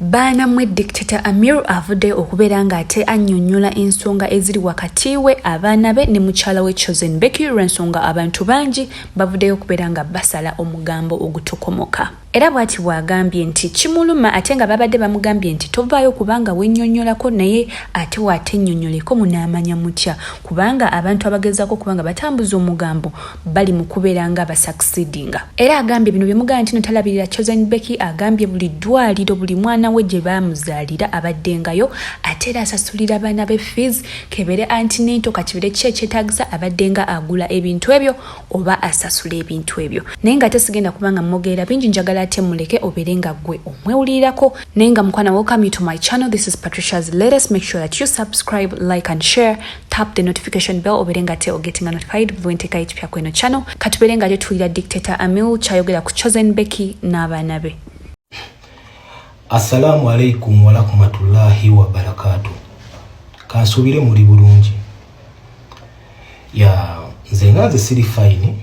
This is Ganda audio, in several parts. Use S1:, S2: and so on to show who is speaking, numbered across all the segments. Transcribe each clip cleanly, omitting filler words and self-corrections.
S1: Baana mwe Dictator Amir avuddeyo okubeera ng'ate annyonnyola ensonga eziri wakati we, abaana be ne mukyala we Chosen Becky lw'ensonga abantu bangi bavuddeyo okubeera nga basala omugambo ogutokomoka. Era bw'ati bw'agambye nti kimuluma ate nga babadde bamugambye nti tovaayo kubanga wennyonnyolako naye ate waatennyonnyoleko munaamanya mutya kubanga abantu abagezaako okuba nga batambuza omugambo bali mu kubeera nga basucceedinga. Era agambye bino byemugamba nti no talabirira Chosen Becky agambye buli ddwaliro buli mwana we gye baamuzaalira abaddengayo ate era asasulira baana be fees kebere antinento kakibere ki ekyetaagisa abaddenga agula ebintu ebyo oba asasula ebintu ebyo naye nga ate sigenda kubanga mmogerera bingi njagala ate muleke obeere nga ggwe omwewulirirako naye nga mukwana welcome you to my channel. This is Patricia's latest. Make sure that you subscribe, like and share, tap the notification bell obeere nga te ogettinga notified buli lwenteekayo ekipya ku eno channel. Katubeere nga ate tuwulira Dictator Amil kyayogera ku Chosen Becky n'abaana be.
S2: Assalamu alaikum warahmatullahi wabarakatu. Kansuubire muli bulungi. Ya nze nga nze siri fine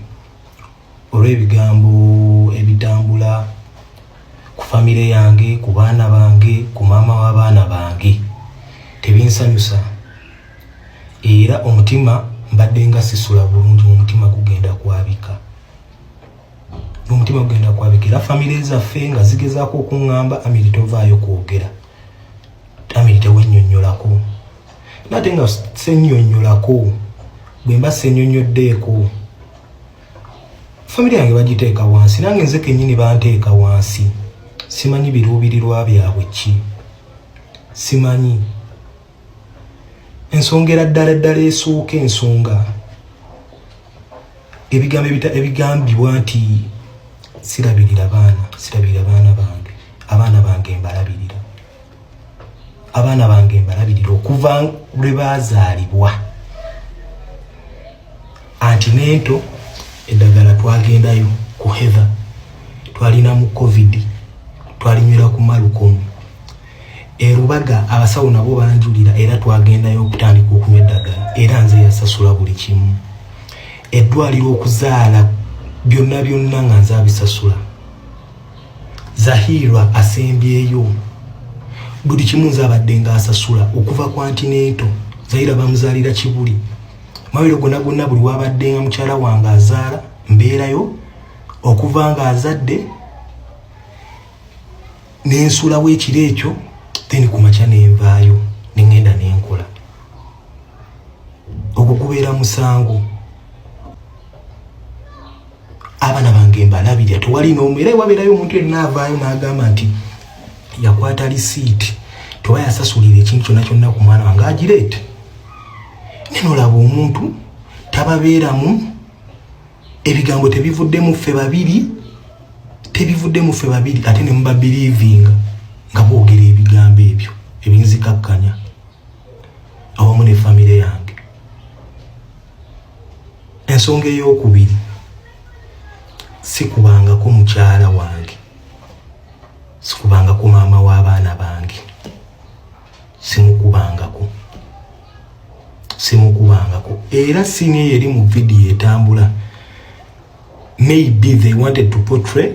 S2: olw'ebigambo ebitambula ku famire yange, ku baana bange, ku maama w'abaana bange. Tebinsanyusa era omutima mbadde nga sisula bulungi, omutima gugenda kwabika, n'omutima gugenda kwabika. Era famire zaffe nga zigezaako okuŋŋamba, Amiri tovaayo kwogera, Amiri tewennyonnyolako. Nate nga sennyonnyolako, bwe mba sennyonnyoddeeko famire yange bagiteeka wansi, nange nze kennyini banteeka wansi. Simanyi biruubirirwa byabwe ki, simanyi ensonga. Era ddala ddala esooka ensonga, ebigambo ebigambibwa nti sirabirira baana, sirabirira baana bange. Abaana bange mbalabirira, abaana bange mbalabirira okuva lwe baazaalibwa. Antenatal eddagala twagendayo ku Heather, twalina mu COVID, twalinywera ku Malukomu erubaga. Abasawo nabo banjulira era twagendayo okutandika okunywa eddagala, era nze yasasula buli kimu. Eddwaliro, okuzaala, byonna byonna nga nze abisasula. Zahirwa asembyeyo, buli kimu nze abadde nga asasula okuva ku antenatal. Zahira bamuzaalira Kibuli. Mawiro gonna gonna, buli wabadde nga mukyala wange azaala mbeerayo okuva nga azadde nensulawo ekiro ekyo, then kumakya nenvaayo neŋŋenda nenkola. Ogwo gubeera musango? Abaana bange mbalabirira, tewali n'omu. Era wabeerayo omuntu yenna avaayo n'agamba nti yakwata lisiiti toba yasasulira ekintu kyonna kyonna ku mwana wange, agireete. Nenolaba omuntu tababeeramu, ebigambo tebivuddemu ffe babiri, tebivuddemu ffe babiri, ate ne mubabelievinga nga boogera ebigambo ebyo ebinzikakkanya awamu ne famire yange. Ensonga eyokubiri, sikubangako mukyala wange, sikubangako maama w'abaana bange, simukubangako, simukubangako. Era scene eyo eri mu vidiyo etambula, maybe they wanted to portray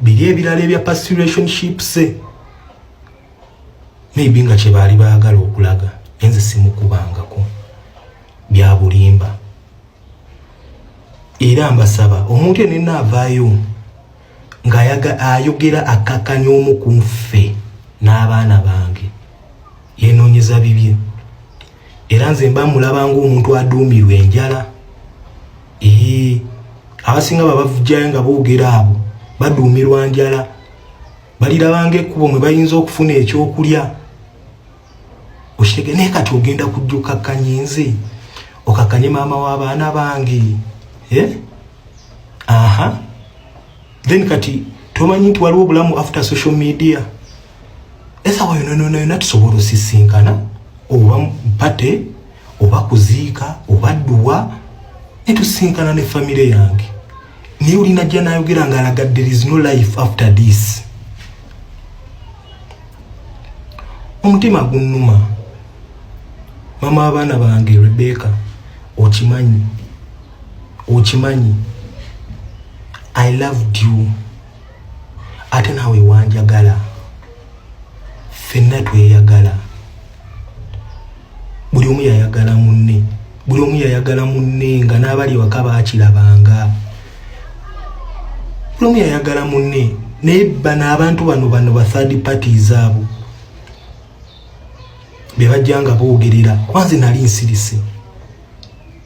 S2: biri ebirala ebya past relationships, maybe nga kyebaali baagala okulaga. Enze simukubangako, bya bulimba. Era mbasaba omuntu yenna avaayo ng'ayaga ayogera akkakkanya omu ku nffe n'abaana bange, yeenoonyeza bibye. Era nze mba mulaba ng'omuntu aduumirwa enjala. Ee, abasinga babavujjayo nga boogera abo baduumirwa njala, balirabanga ekkubo mwe bayinza okufuna ekyokulya. Okitege naye kati ogenda kujja okakkanye nze, okakkanye maama w'abaana bange, eh? Aha, then kati tomanyi nti waliwo obulamu after social media. Esawa yona yona yona tusobola osisinkana, oba party, oba kuziika, oba dduwa, netusinkana ne famire yange. Naye olina jja nayogera ngaalaga there is no life after this. Omutima gunnuma. Mama abaana bange Rebecca, okimanyi, okimanyi I loved you, ate naawe wanjagala. Ffenna tweyagala, buli omu yayagala munne, buli omu yayagala munne, nga n'abali ewaka baakirabanga, buli omu yayagala munne. Naye bano abantu bano ba third parties abo be bajja nga boogerera. Kwanze nali nsirise,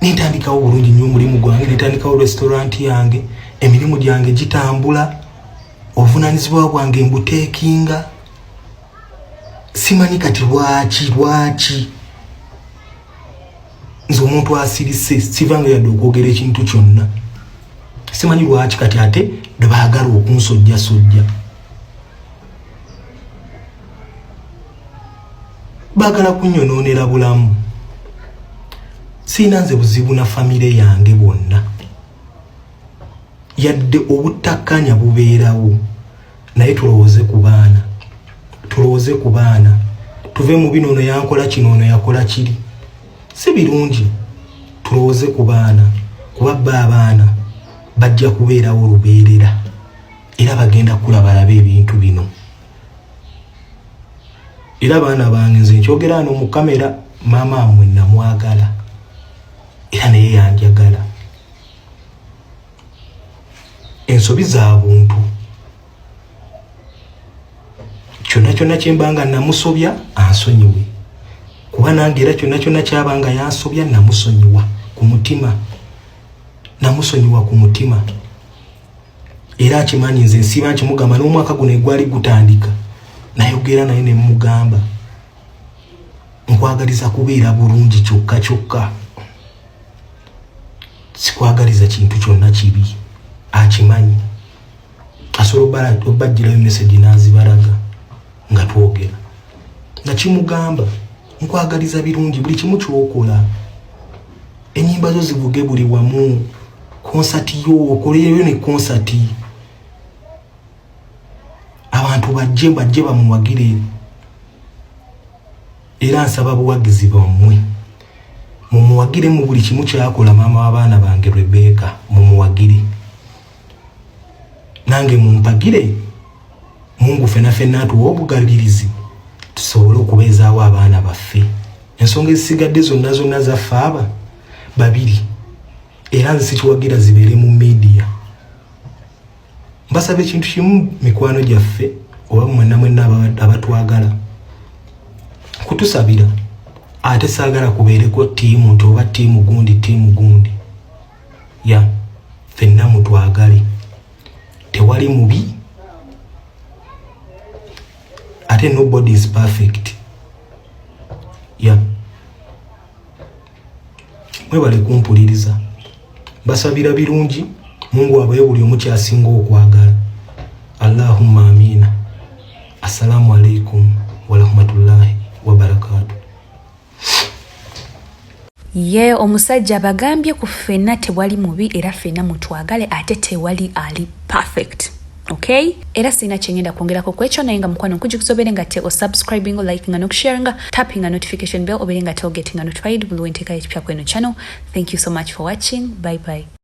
S2: nentandikawo bulungi nnyo omulimu gwange, nentandikawo restaurant yange, emirimu gyange gitambula, obuvunanyizibwa bwange mbuteekinga. Simanyi kati lwaki nze omuntu asirise sivanga yadde okwogera ekintu kyonna. Simanyi lwaki kati ate bebaagala okunsojjasojja, baagala kunyonoonera bulamu. Siina nze buzibu na famire yange bwonna, yadde obutakkanya bubeerawo, naye tulowooze ku baana, tulowooze ku baana, tuve mu bino, ono yankola kino, ono yakola kiri, si birungi. Tulowooze ku baana, kuba bba abaana bajja kubeerawo lubeerera, era bagenda kula balabe ebintu bino. Era baana bange, nze nkyogera ano mu kamera, maama mmwe namwagala era naye yanjagala. Ensobi za buntu, kyonna kyonna kyembanga namusobya ansonyiwe, kuba nange era kyonna kyonna kyabanga yansobya namusonyiwa ku mutima, namusonyiwa ku mutima. Era akimanyi nze nsiiba nkimugamba, n'omwaka guno egwali gutandika nayogera naye ne mugamba nkwagaliza kubeera bulungi kyokka kyokka, sikwagaliza kintu kyonna kibi. Akimanyi, asobola obajjirayo message n'azibalaga nga twogera, nakimugamba nkwagaliza birungi buli kimu kyokola, ennyimba zo zivuge buli wamu, konsati yo okoleyo ne konsati, abantu bajje bamuwagire. Era nsaba buwagizi bwammwe, mumuwagire mu buli kimu kyakola. Maama w'abaana bange Rebecca mumuwagire, nange mumpagire. Mungu fena fenna atuwa obugalirizi tusobole okubeezaawo abaana baffe. Ensonga ezisigadde zonna zonna zaffe aba babiri, era nze sikiwagira zibeere mu media. Mbasaba ekintu kimu, mikwano gyaffe oba mwenna mwenna abatwagala, kutusabira. Ate saagala kubeereko ttiimu nti oba ttiimu gundi, ttiimu gundi, ya ffenna mutwagale, tewali mubi, ate nobody is perfect. Ya mwebale kumpuliriza, mbasabira birungi. Mungu abaye buli omu kyasinga okwagala. Allahumma amina. Assalamu alaikum warahmatullahi wabarakatuh.
S1: Ye omusajja bagambye ku ffenna tewali mubi, era ffenna mutwagale, ate tewali ali perfect. Okay, era sirina kyengenda kwongerako ku ekyo, naye nga mukwano nkujukiza obeere nga te osubscribing, likinga nokusharinga, tappinga notification bell, obeere nga te ogettinga notified buli wenteekayo ekipya ku eno channel. Thank you so much for watching. Bye bye.